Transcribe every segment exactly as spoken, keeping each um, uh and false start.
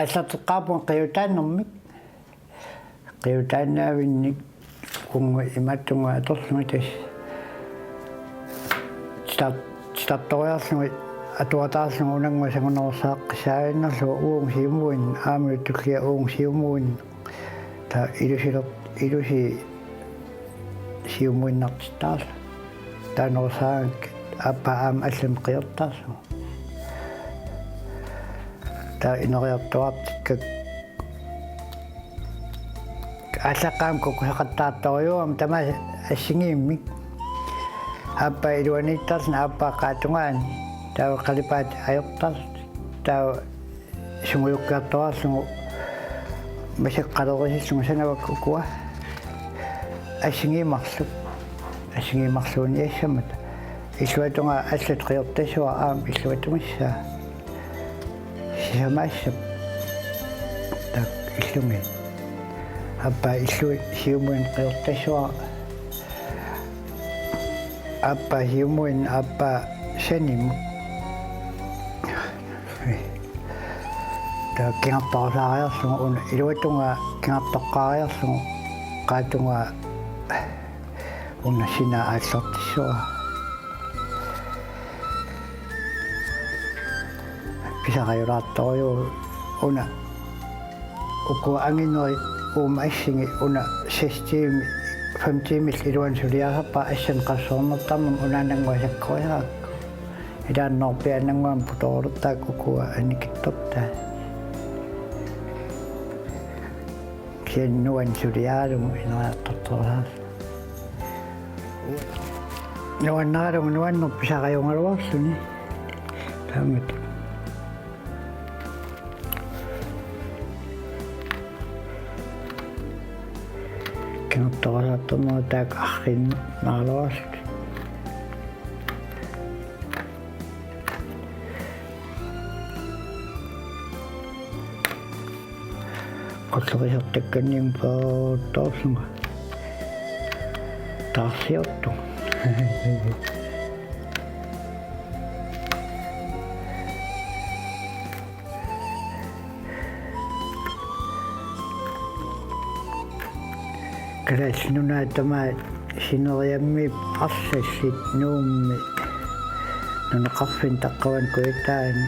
Aallarteqqaarpunga qiutaannermik. Qiutaannaavinnik unngu imaattunnguit atorlugit tassa. Titar-, titartoriarlugit atuataarlugit unannguaq sangunerusaaqqissaaginnarlugu uagut siumuinnaq aamma tullia uagut siumuinnaq. Taava ilusiler-, ilusi siumuinnartittaarlugit. Taanerusaagakku aappaa aamma allamik qiortarlugu. Taava ineriartuaartikkakku aallaqqaammut kukkusaqattaartorujuugami tamaasa assigiimmik. Aappaa iluaniittarluni aappaa qaatungaani. Taava qalipaatit ajortarlutik. Taava sungujukkiartuaarlugu masakkalerisillunga sanavakka ukua. Assigiimarluk. Assigiimarluunniassammata. Illuatungaa allatut qiortassuara aamma illuatunissaa. Sisamaassap. Taakku illumi. Aappaa illui siumuinnaq qiortassuara. Aappaa siumuinnaq aappaa sanimut. Taava kingartorusaariarlugu una iluatungaa kingartoqqaariarlugu qaatungaa una sinaa aallartissuara. Pisariulaartorujuuvoq una. Ukua anginerit uuma assingi una seks timer, fem timerillu iluani suliaasarpara assannik qassuernertarnermik unaannannguaq sakkorisaraakku. Ilaannoorpiaannannguamik putoorutaakku ukua annikittortaat. Kisianni nuanneq suliaralugu ineriartortorusaarluni. Nuannaralugu nuanneq pisariugaluarluni. Taamatut. Kingartorusaartornerat taakku arriinnaaraluarlutik. Qullerisartakkanninnga peertoorlunga taarsiortunga. Kalaallit Nunaat tamaat sineriammiipput arlallit Nuummi nunaqarfinni taqqavani Kujataani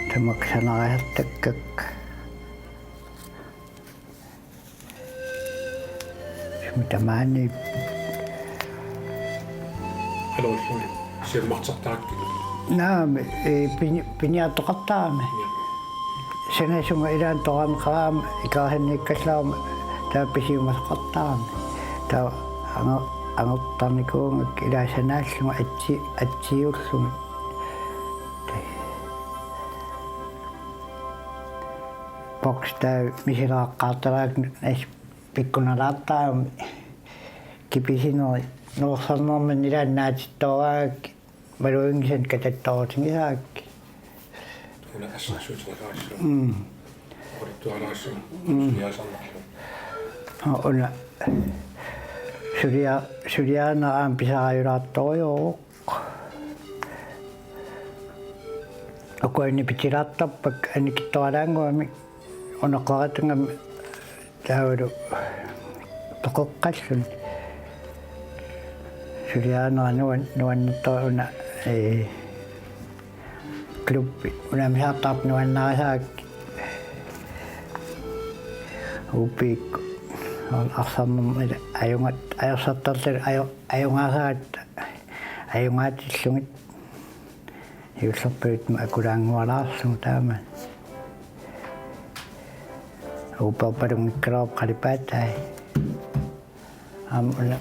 tamakku sanariartakkakka. Sumi tamaani. Aluulluni siammartertarakkit. Naamik, ee, pini-, piniartoqartarami. Ja. Sanasunga ilaanni torameqarama ikarisanniikkallaarama taava pisiumasaqartarami. Taava anger-, angertarnikuugakku ilaa sanaallunga atsi-, atsiullunga. Boks taava misileraqqaartaraakku nas pikkunalaartarami kipisinerit nuersarnermini ilaanni naatittooraangakkit maluginngisannik katattoorutigisarakkit. Una assersuutigisaraassuaq. Mm. Oqaluttuaraassuma. Mm. Suliaasarnerlu. Una sulia-, suliaanera aamma pisariulaartorujuuvoq. Ukua nipitilaartarpakka annikittoralaannguamik una qeratungami taavalu peqeqqalluni. Suliaanera nuan-, nuannertoq una, ee, klubbi unammisaartarput nuannarisarakkit. Upiik arsarnermut ajunga-, ajorsartarluni ajo-, ajungaasaratta ajungaatillugit. Juullerpaluttumi akulaanngualaarlugu taama. Uperpalunngikkalaarpoq qalipaatai. Aamma una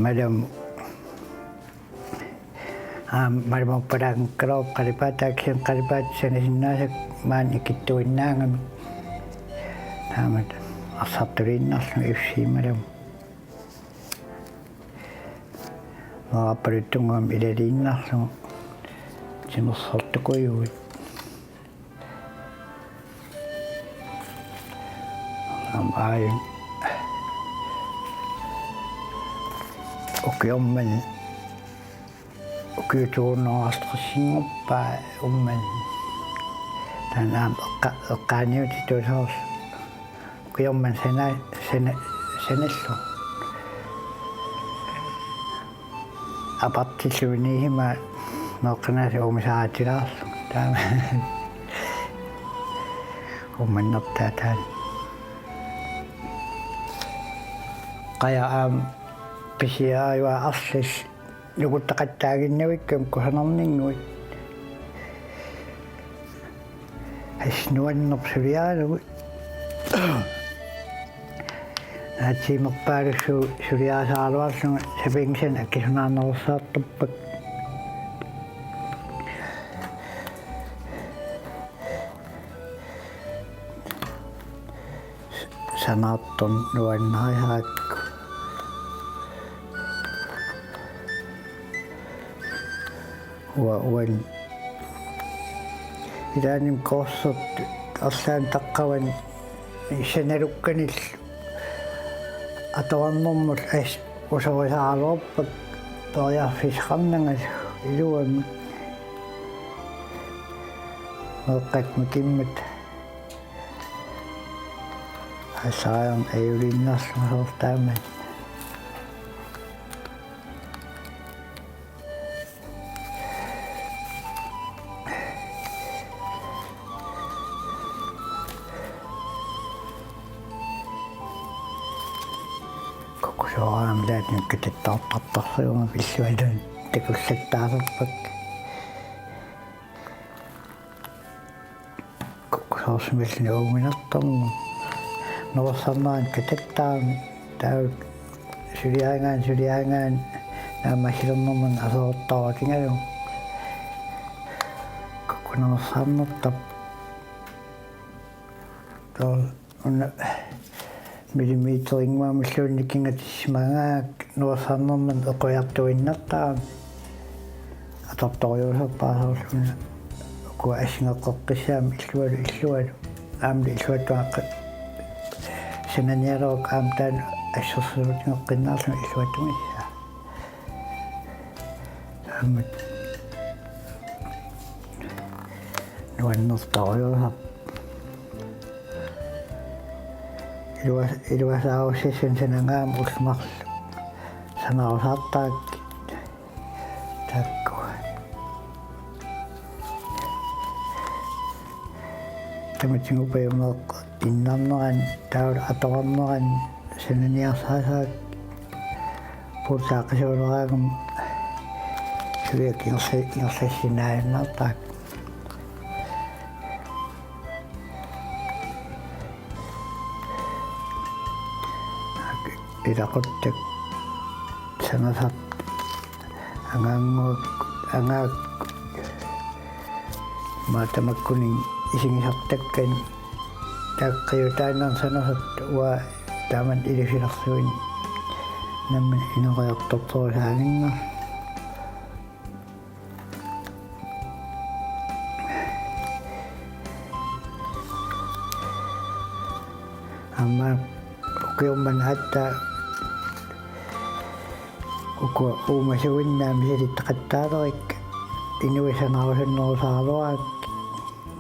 Malam-, aamma Malamorpalaanngikkalaarpoq qalipaataa kisianni qalipaatit sanasinnaasakka maani ikittuinnaagami. Taamatut arsartuliinnarlugu F C Malam. Meerarpaluttunnguamik ilaliinnarlugu timersortukujuit. Aamma aajuna ukiormanna Ukiut to hundrede og halvtredsinngorpaa Uummannaq. Taanna aamma eqqa-, eqqaaniutitut soorlu. Ukiormanna sana-, sana-, sanallugu. Apartillugu niisima meeqqanaasoq uumisaarutilaarlugu. Taama. Uummannartaa taanna. Qajaq aamma pisiarivaa arlallit nukuttaqattaaginnavikkami kusanarninnguit. Assut nuannerpoq suliaralugu. Naatsiimerpaalussuuvoq suliarisaraluarlunga sapinngisannik akisunaarnerussaartarpakka. Sanaartorneq nuannarisarakku. Uanga, uanga. Ilaanni korsortut arlaannik taqqavani sanalukkanillu atorannermut assut usorisaraluarpakka periarfissaqarnangalu iluamik. Meeqqat mikimmat. Asaram ajuliinnarlugu soorlu taamani. Kukkusooraanni ilaatigut katattaartartarsiummata pillualun takullattaasarpakka. Kukkusoorsimalluni uuminartornermut. Nuersarnerani katattaarami. Taava suliarigaanni, suliarigaanni naammassilernermini aserortaarutigalugu. Kukkunuersarnertarpoq. Taava una millimeterinnguamilluunniit nikingatissimagaanni nuersarnermini eqqujartuinnartarami. Atortorujuusarpara soorlu una ukua assingeqqeqqissaammat illualu, illualu. Aamma illuatungaaqqat sananialerukku aamma taanna assersuutigeqqinnaarluni illuatungissaa. Aamma nuannertorujuusarpoq. Ilua-, iluasaarussassani sanagaammat ullut marluk sanarusaartarakkit. Taakku. Tamatigut pajumeeqqat innarnerani, taavalu atorarnerani sananiarsarisarakku puullaaqqisuuleraangama suliaq ingerla-, ingerlassinnaajunnartarakku. Ilaquttakka sanasartut angaannguakku, angaakkut. Aamma tamakkuninnga isigisartakkanik taakku qiutaannarnik sanasartut uanga taamani ilusilersuineq nammineq ineriartortorusaaginnarlugu. Aamma ukiormanna aatsaat ukua uumasuinnaat misilittaqattaalerikka inuit sanarusunnerusaaraluarakkit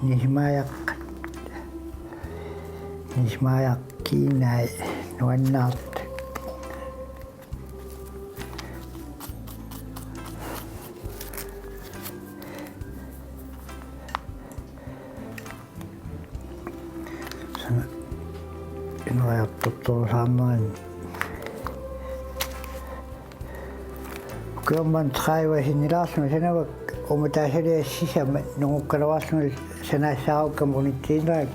nisimaajaqqat. Nisimaajaqqat kiinai nuannaartut. Sana-, ineriartortorusaarnerini. Ukiormanna tredive sinnilaarlunga sanavakka uumataasaliaq sisamat nungukkaluarlunga sanaassarukkama unitsiinnera.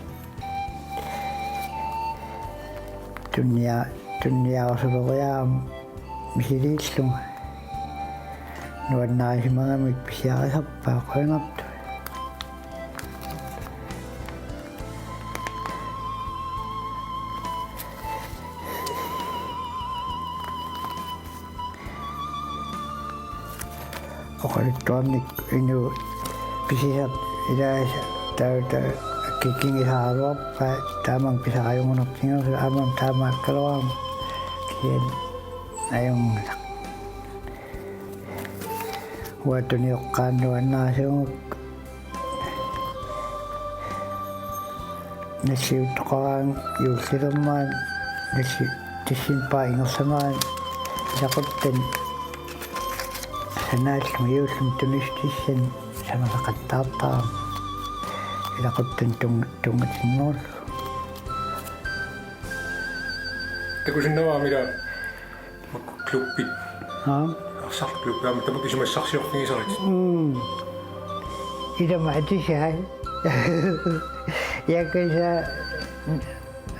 Tunnia-, tunniarusuleriarama misiliillunga. Nuannarisimagamik pisiarisarpaa qujanartumik. Oqaluttuarnikkut inuit pisisartut ilaasa taava taava kikigisaraluarpaat taamani pisariugunartigerusukkut aamma taamaakkaluarama kisianni ajunngilaq. Uanga tunioqqaannut nuannaarsuugukku. Nassiuttoqaraangat juullilermat nassi decembarip ingerlanerani ilaquttani sanaallunga juullimi tunissutissani samasaqattaartarama. Ilaquttani tunng-, tunngatinnerullugu. Takusinnaavarmi ila makku klubbit. Aap. Arsarlu klubbi aamma tamakku isumassarsiorfigisarakkit. Mm. Ilama atisai. Yakuza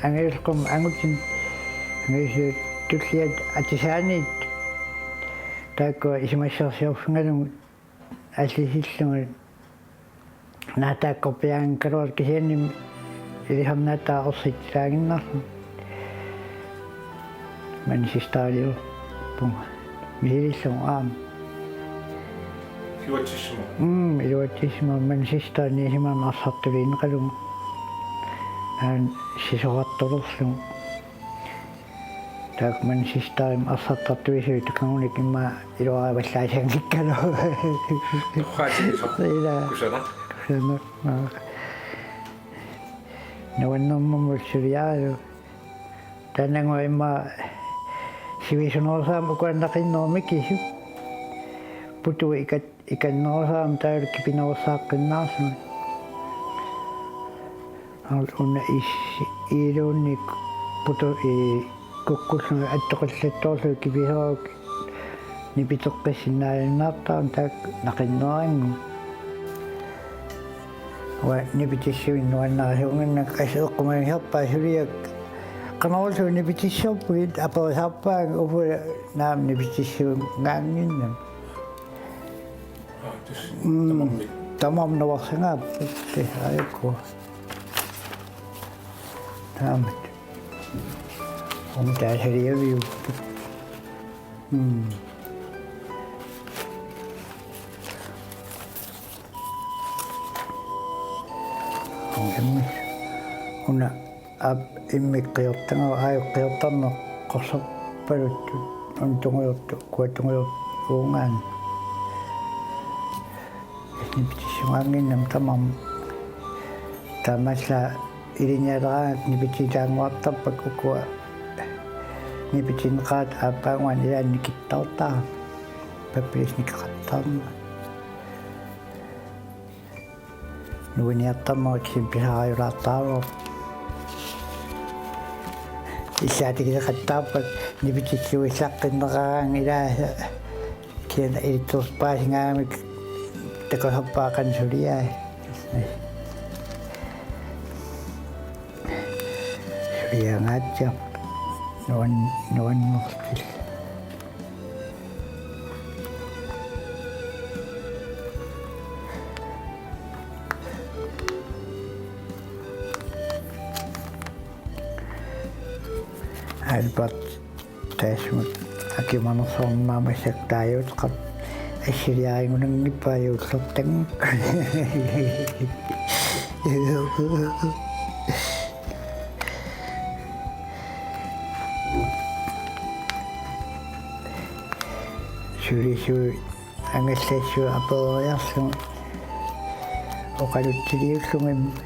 angisuulluni angutit angisuut tulliat atisaaniit. Taakku isumassarsiorfigalugit allisillugit. Naataakkorpiaanngikkaluartoq kisianni ilisarnaataa ersitsilaannginnarluni. Manchesteriliorpunga. Misilillugu aamma. Iluatsissimavit? Mm, iluatsissimavunga Manchester niisimammat arsartuliineqalugu. Aamma sisorartulerlugu. Taakku Manchesterimi arsartartuisuit takangunik immaqa iluarivallaassanngikkaluarlugit. Torraatigisoq. Ila. Kusanaq. Kusanaq. Aa. Nuannernermut suliaruk. Taannagooq immaqa sivisunerusaammik uku naqinnerup mikisut. Putuit ikat- Ikannerusaam taavalu kipinerussaaqqinnaarlugit. Aamma una is-, iiluunniit putu-, ii, kukkullugit attoqallattoorlugit kipisoorukku nipiteqqissinnaajunnaartarami taakku naqinnerannguit. Uanga nipitissuinnut nuannaarsuunnginnakku, assut eqqumiigisarpaat suliakka. Qanorluunniit nipitissorpigit, aperisarpaannga uku naamik nipitissuinngaannginnami. Aa, tassa. Mm. Tamarmik. Tamarmik nuarsangaapput. Tassa aajukua. Taamatut. Uuma taasaliaviupput. Mm. Uuma immi-, una aap immikkut qiortagara, aajuku qiortarneq qorsorpaluttut, una tungujortoq, ukua tungujortoq uungaanni. Nipitissunngaannginnami tamarmik. Taamaallaat ilinnialeraangakkit nipitilaannguartarpakka ukua nipitinneqaratta aappaanguani ilaanni nikittartarami. Pappilisut nikeqattaarnerat. Nuanniartarnerat kisianni pisariulaartarpoq. Illaatigileqattaarpakka nipitilluissaaqqinneraangat ilaasa. Kisianni ilitserpaasingaamik takusarpara qanoq suliai. Suliangaatsiaq nuan-, nuannertillugu. Albert, taassuma akimanersornaamassak taajuuteqarpoq assiliarigunanngippaa juullertanngikkunik. Sulisuut angallassuit apereriarlugit oqalutsiliullugit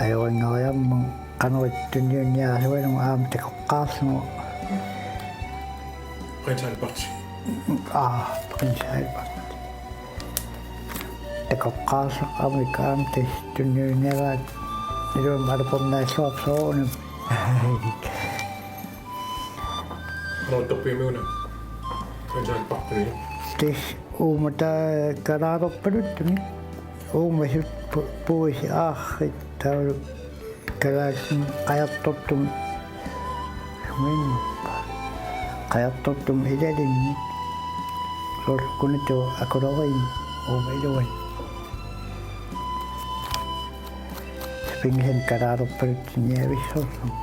ajorinngeriarmat qanoq tunniunniarasugalugu aamma takoqqaarlugu. Prins Albert. Aa, Prins Albert. Takoqqaarlugu aamma tassa tunniunniaraat iluamik alutornaalluarpoq soorunami. Qanoq ittorpiamiuna? Prins Albertimi. Tassa uuma taava kalaalerpaluttunik. Uumasut pu-, puisi aarrit taavalu kalaallisut qajartortumik. Min qajartortumik ilalinnik. Soorlu kunatut akuleriinnik uuma iluani. Sapinngisanik kalaalerpaluttunik niavissorlugit.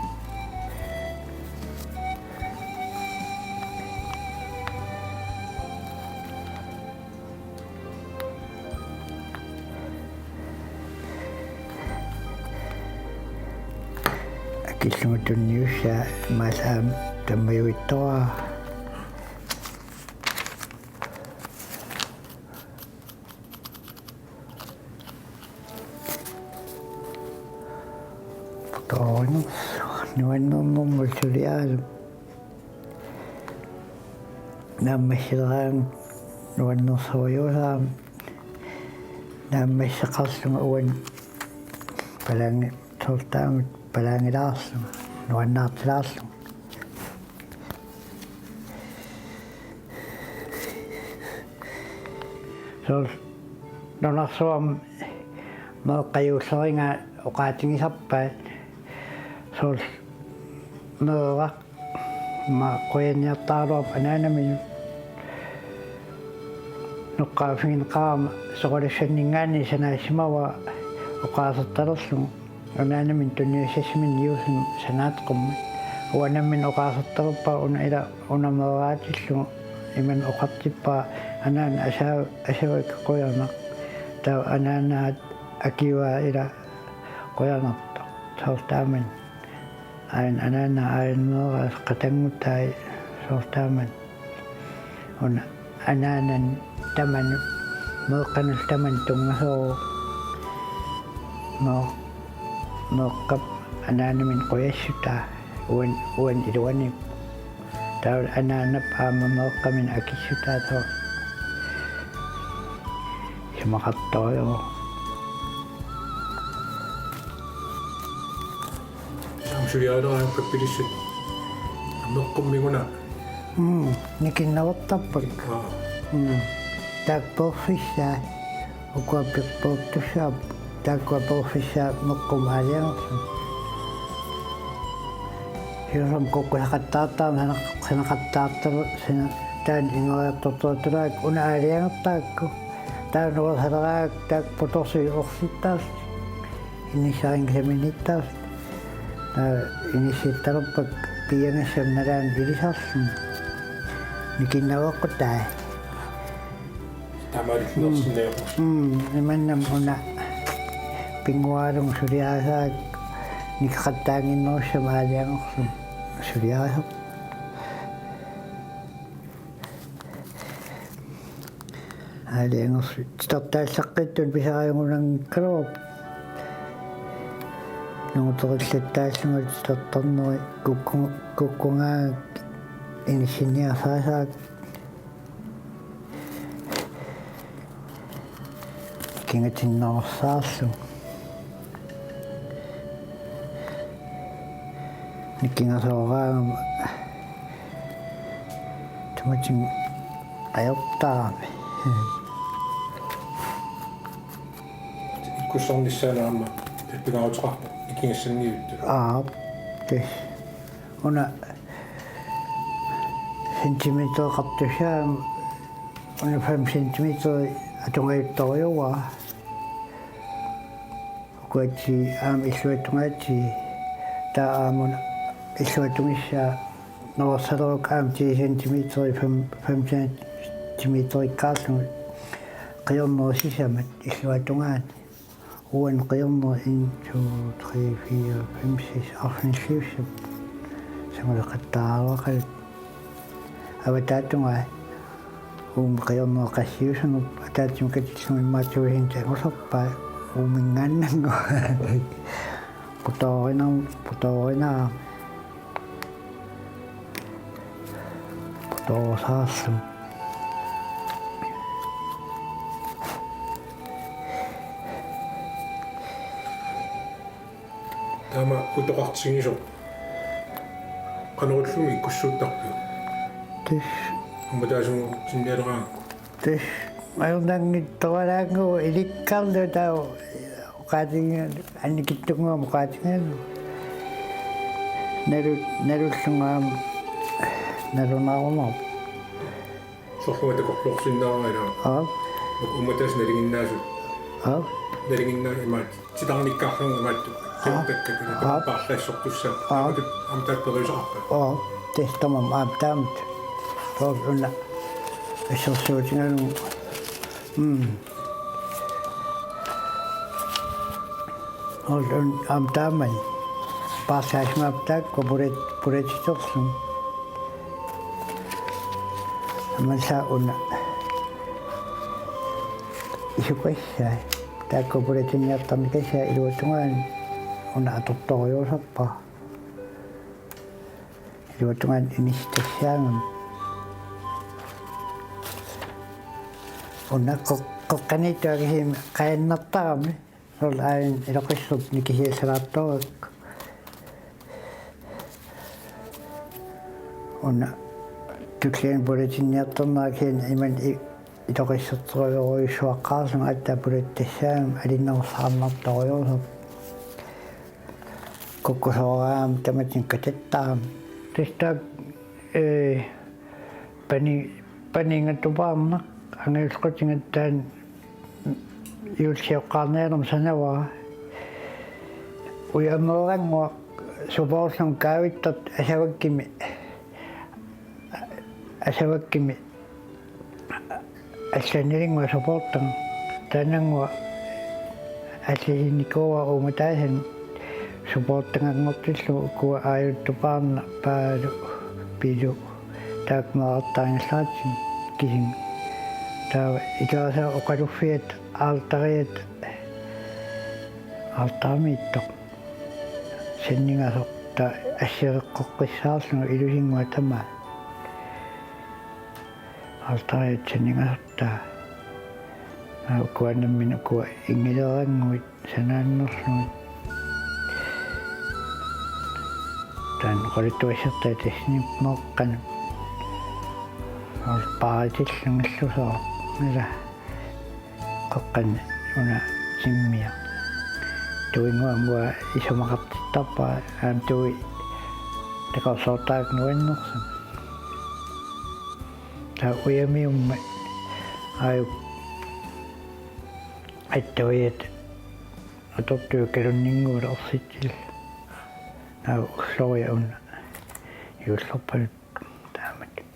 Akillugu tunniussaa maassaam tammajuittoraa. Oornus nuannernermut suliaallunga. Naammassileraangat nuannersuujuusarami naammasseqarlunga uani palaangi-, soorlu taamatut palaanngilaarlunga, nuannaartilaarlunga. Soorlu nunarsuarmi meeqqat juulleriingaat oqaatigisarpaat soorlu meeraq ima qujanarniartaraluarpoq anaanaminnut noqqaaffigineqarama soqalassanninngaanniit sanaassimavaa oqaasertalerlugu. Anaanaminnut tunniussassiminnik juullimi sanaat qummut. Uanga nammineq oqaasertalerpara una ila una meeraatillugu imannak oqartippara anaana asaa-, asavat qujanaq. Taava anaanaat akivaa ila qujanartoq. Soorlu taamani. Aajuna anaana aajuna meeraq qatanngutai soorlu taamani. Una anaanani tamanut, meeqqanullu tamanut tunngasoq. Meeq-, meeqqap anaanaminnut qujassutaa uan-, uani iluaniippoq. Taava anaanap aamma meeqqaminnut akissutaa taava. Isumaqartorujuk. Aamma suliarileraakkit pappilissat. Meqqummiuna. Mm, nikinnavartarpakka. Aa. Mm. Taakku peerfissaat. Ukua pe-, peertussaapput. Taakkua peerfissaat meqqummi aalajangerlugit. Siusam kukkusaqattaartarami sanaq-, sanaqattaartar-, sana-, taanna ingeriartortortulaak una aalajangertarakku. Taanna nuersaleraakku taakku putorsuit orsittaarlutik. Inissarinngisaminiittaarlutik. Taava inissittalerpakka piiagassami nalaani ilisarluni. Nikinnaveqqutaa. Taamaalilluarsinnajoqus. Mm, imannak una pinnguaralunga suliarisaraakku nikeqattaannginnerussammat aalajangerlunga suliarisarput. Aalajangersuut titartaallaqqittunik pisariugunanngikkaluarput. Nunguterillattaallunga titartarneri kukku-, kukkungaangakkit inissinniarsarisarakkit. Kingatinnerussaarlunga. Nikingasooraangama tamatim ajortaami. Ikkussornissaanut aamma pingaaruteqarpoq ikigassanngivittunik. Aap, tassa. Una centimetereqartussaammat una fem centimeter atungajuttorujuuara. Ukuatsi aamma illuatungaatsi taava aamma una illuatungissaa nuersalerukku aamma ti centimeter fem, fem centimeterikkaarlugit qiornerit sisamat illuatungaani. Uani qiornerit en, to, tre, fire, fem, seks, arfinilliussapput. Samaleqattaaraluaqaat. Avataatungaa uuma qiornerit qassiusanerput ataatsimut katillugu immaqa tuusinti angusarpaat uuminngaannannguaq. Putoorina-, putoorina-, putoorusaarluni. Taama utoqartigisoq. Qanorluunniit ikkussuuttarpiuk? Tassa. Aamma taassuma sinnialeraangakku. Tassa. Ajornanngitsoralaannguaq ilikkarluta taava oqaatigigalugu annikitsunnguamik oqaatigigalugu. Nalu-, nalullunga aamma nalunarunarpoq. Soorlu takorloorsinnaavara ilaa. Aap. Uku uummataasut nalinginnaasut. Aap. Nalinginnaasut imaattoq. Titarnikkaarlunga imaattoq. Aap. Qeertakkat ilaa. Aap. Paarlaassortussaat. Aap. Aamma taakku periuseqarpat. Aap. Tassa tamarmik aamma taamatut. Soorlu una. Assersuutigalugu. Mm. Soorlu una aamma taamani. Paarlaasimappat taakkua pulat-, pulatiterlugit. Aammalu una isukassai. Taakku pulatinniartarnikassai iluatungaani. Una atortorujuusarpara. Iluatungaani inissi tassaagami. Una qeq-, qeqqaniittukkut kisimi qajannartarami. Soorlu aajuna iloqissup nikisiassalaartorakku. Una tulliani pulatinniartarnera kisianni imannak i-, iloqissertorujorujussuaqqaarlunga aatsaat pulatit tassaagami alinnerussaarnartorujuusarput. Kukkusooraangami tamatta katattarami. Tassa taakku, ee, pani-, paninngattupaarnaq, angajulleq qutinngattunik juulliuqqaarnialermat sanavara. Ujameerannguaq supoorlunga kaavittartoq asavakkimi, asavakkimi allanilinnguaq supoortagaq. Taannannguaq allisinnikuuara uumataasanut supoortaganngortillugu, ukua aajuttupaarnaq Paalu, Pilu, taakku meerartaanngilaaratsigu kisimi. Taava ikerasaat oqaluffiata, aaltariata, aaltaramiittoq. Sanningasoq taava assereqqoqqissaarlugu ilusinnguaq tamaat. Aaltariat sanningasortaa. Aa, ukua nammineq ukua inngilerannguit sanaannerlugit. Taanna oqaluttuassartaa tassani meeqqanut. Aalpaaritillugu illusoq. Ila. Qeqqani una timmiaq. Tuinnguamik isumaqartittarpara aamma tui takorloortarami nuannersumik. Taava ujamiummat aajuku attaviat atortuit kalunninnguulik ersitsilik. Taava ulloriaq una juullorpaluttoq taamatut.